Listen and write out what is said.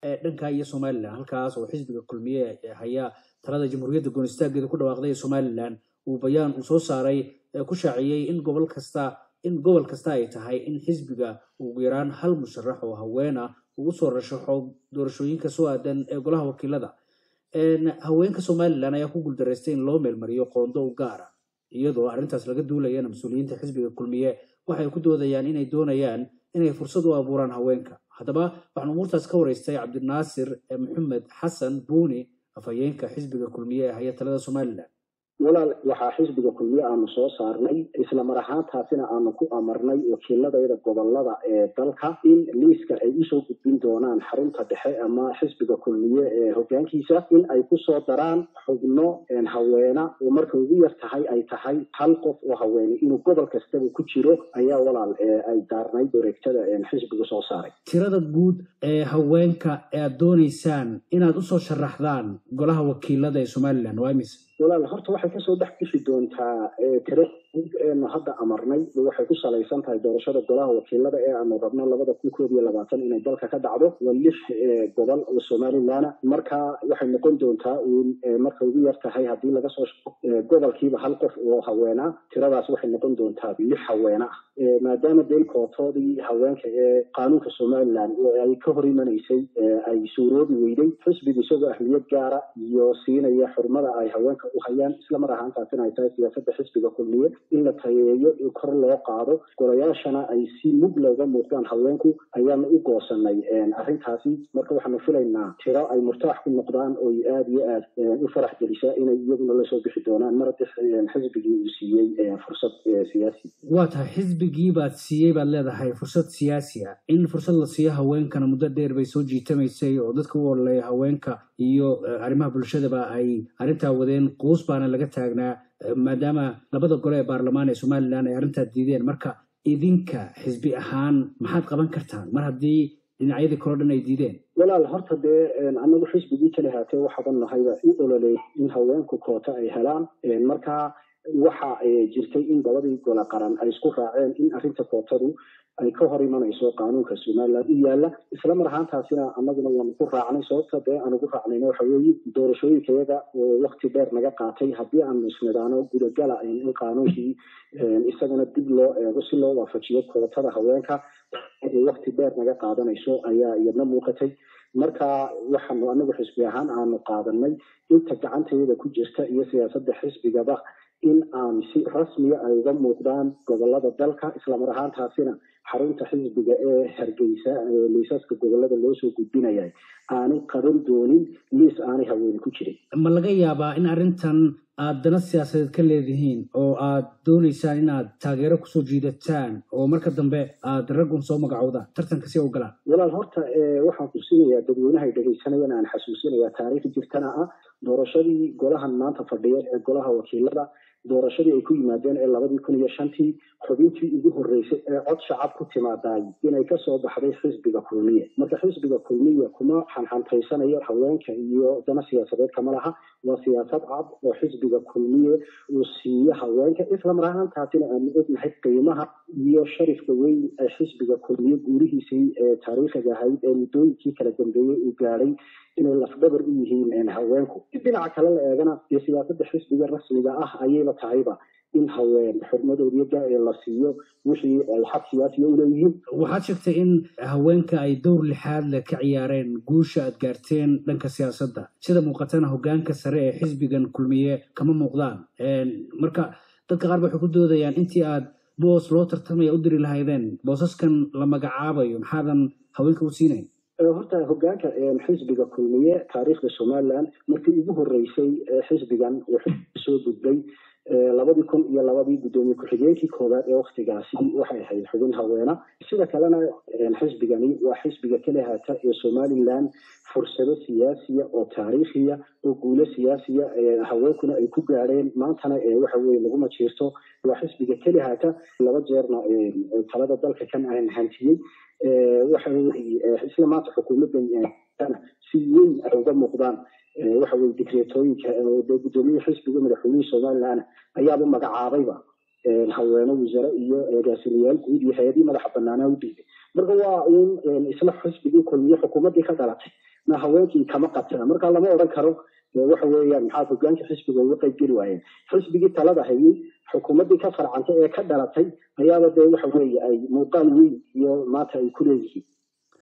Dhanka iyo Somalilan, halkaas oo xisbiga Kulmiye haya talada jamhuuriyadda goonistaaggeeda ku dhawaaqday ee Somalilan uu bayaan uu soo saaray ku shaaciyey in gobol kasta ay tahay in xisbiga ugu yaraan hal musharax oo haweena uu usoo rashaxo doorashooyinka soo aadan ee golaha wakiilada. Haweenka Somalilan ayaa ku guuldareystay in loo meelmariyo qoondo u gaara. Iyadoo arrintaas laga duulayana, mas-uuliyiinta xisbiga Kulmiye waxay ku doodayaan inay doonayaan inay fursad u abuuraan haweenka. Haddaba, waxaan umuurtaas ka waraystay Cabdinaasir Maxamed Xasan Buuni, afhayeenka xisbiga Kulmiye ee haya talada Somalilan. Walaal, waxaa xisbiga Kulmiye aanu soo saarnay, isla mar ahaantaasina aanu ku amarnay wakiiladayda gobolada ee dalka in liiska ay usoo gudbin doonaan xarunta dhexe ama xisbiga Kulmiye ee hogaankiisa in ay kusoo daraan xubno haweena oo marka ugu yar tahay ay tahay hal qof oo haweene inuu gobol kastaba ku jiro ayaa, walaal, ay daarnayd wareegtada xisbiga soo saaray. Tirada guud ee haweenka ee aad doonaysaan inaad usoo sharaxdaan golaha wakiilada ee Somalilan waa imise? Walaal, horta waxay kasoo dhex bixi doontaa tiro guud eenu hadda amarnay. Waxay ku salaysan tahay doorashada golaha wakiilada ee aanu rabno 2021 inay dalka ka dhacdo. Waa lix gobol oo Somaliland. Marka waxay noqon doontaa uun marka ugu yar tahay haddii laga soo gobolkiiba hal qof oo haweena, tiradaas waxay noqon doontaa lix haweena ah, maadaama dee kootoodii haweenka ee qaanuunka Somaliland ay ka hor imanaysay ay suuroobi weyday. Xisbigu isagoo ahmiyad gaara iyo siinaya xurmada ay haweenka u hayaan, isla mar ahaantaasina ay tahay siyaasada xisbiga Kulmiye in la tayeeyo, kor loo qaado, golayaashana ay si mug looga muuqdaan haweenku, ayaanu u goosanay arrintaasi. Marka waxaanu filaynaa tiro ay murtaax ku noqdaan oy aada iyo aad u farax gelisa inay iyaguna lasoo bixi doonaan mar haddii xisbigii uu siiyey fursad siyaasi. Waa tahay, xisbigii baad siiyey baad leedahay fursad siyaasi ah. In fursad la siiyo haweenkana muddo dheer bay soo jiitamaysay oo dadka u ololeeya haweenka iyo arrimaha bulshadaba ay arrintaa wadeen. Quus baana laga taagnaa, maadaama labada gole ee baarlamaan ee Somalilan ay arrintaa diideen. Marka idinka xisbi ahaan maxaad qaban kartaan mar haddii dhinacyadii kaloo dhan ay diideen? Walaal, horta dee anagu xisbigii kale haatee waxaaban nahayba u ololeey in haweenku koota ay helaan. Marka waxa jirtay in labadii gole qaran ay isku raaceen in arrinta kootadu ay ka hor imanayso qaanuunka Somaliland u yaala. Isla mar ahaantaasina anaguna waanu ku raacnay. Sababta dee aan ugu raacnayna waxa weeye doorashooyinkayaga oo wakti dheer naga qaatay haddii aanu isnidaano gudagala in qaanuunkii isagana dib loo eego si loo waafajiyo kootada haweenka wakti dheer naga qaadanayso ayaa iyadna muuqatay. Marka waxaanu anagu xisbi ahaan aanu qaadanay inta gacantayada ku jirta iyo siyaasadda xisbigaba in aan si rasmiya ay uga muuqdaan gobolada dalka, islamar ahaantaasina xarunta xisbiga ee Hargeysa liisaska gobolada loo soo gudbinaya aanay qaban doonin liis aanay haweene ku jirin. Ma laga yaabaa in arrintan aad dana siyaasadeed ka leedihiin oo aad doonaysaan inaad taageero kusoo jiidataan oo marka dambe aad raggun soo magacowdaan tartanka si u galaan? Walaal, horta waxaan tusinayaa dadweynahay dhegaysanayana, aan xasuusinayaa taariikh jirtana ah, doorashadii golahan maanta fadhiya ee golaha wakiilada, doorashadii ay ku yimaadeen ee 2005-tii, xubintii ugu horreysay ee cod shacab ku timaadaay inay kasoo baxday xisbiga Kulmiye. Marka xisbiga Kulmiye kuma xanxantaysanayo haweenka iyo dana siyaasadeed kama laha. Waa siyaasad cad oo xisbiga Kulmiye uu siiyo haweenka, isla mar ahaantaasina aanu ognahay qiimaha iyo sharifka weyn ee xisbiga Kulmiye guurihiisii ee taariikhiga ahayd ee muddooyinkii kala dambeeyey uu gaadhay inay lafdhabar u yihiin haweenku. Dhinaca kale la eegana iyo siyaasadda xisbiga rasmiga ah ayayba tahayba in haween xurmadoodiyo la siiyo wixii ay xaq siyaasiya uleeyihiin. Waxaad sheegtay in haweenka ay dowr lixaad leh ka ciyaareen guusha aad gaarteen dhanka siyaasadda. Sida muuqatana hogaanka sare ee xisbigan Kulmiye kama muuqdaan. Marka dadka qaar ba waxay ku doodayaan intii aad boos loo tartamaya u diri lahaydeen, boosaskan la magacaabayo maxaadan haweenka u siinayn? Horta hogaanka xisbiga Kulmiye taariikhda Somaliland markii ugu horreysay xisbigan wuxuu soo gudbay 2002-dii, guddoomiye ku-xigeenkii koowaad ee waktigaasi waxay ahayd xubin haweena. Sida kalena xisbigani waa xisbiga keli haata ee Somaliland fursado siyaasiya oo taariikhiya oo guulo siyaasiya haweenkuna ay ku gaadheen, maantana waxa weye laguma jiirto. Waa xisbiga keli haata laba jeerna talada dalka kan aan hantiyey. Waxa weye isla maanta xukuumaddan si weyn ay uga muuqdaan waxa weye dikreetooyinka guddoomiye xisbiga madaxweynihii Somaliland ayaaba magacaabayba haweeno wasaare iyo agaasimayaal guud iyo hay-adihii madaxa banaanaa u dhiibay. Marka waa un isla xisbigii Kulmiye xukuumaddii ka dhalatay. Na haweenkii kama qabtana. Marka lama odhan karo waxa weeyaan maxaad hogaanka xisbiga uga qayb geli waayeen. Xisbigii talada hayay, xukuumaddii ka farcantay ee ka dhalatay ayaaba dee waxa weeye ay muuqaal weyn iyo maanta ay ku leeyihiin.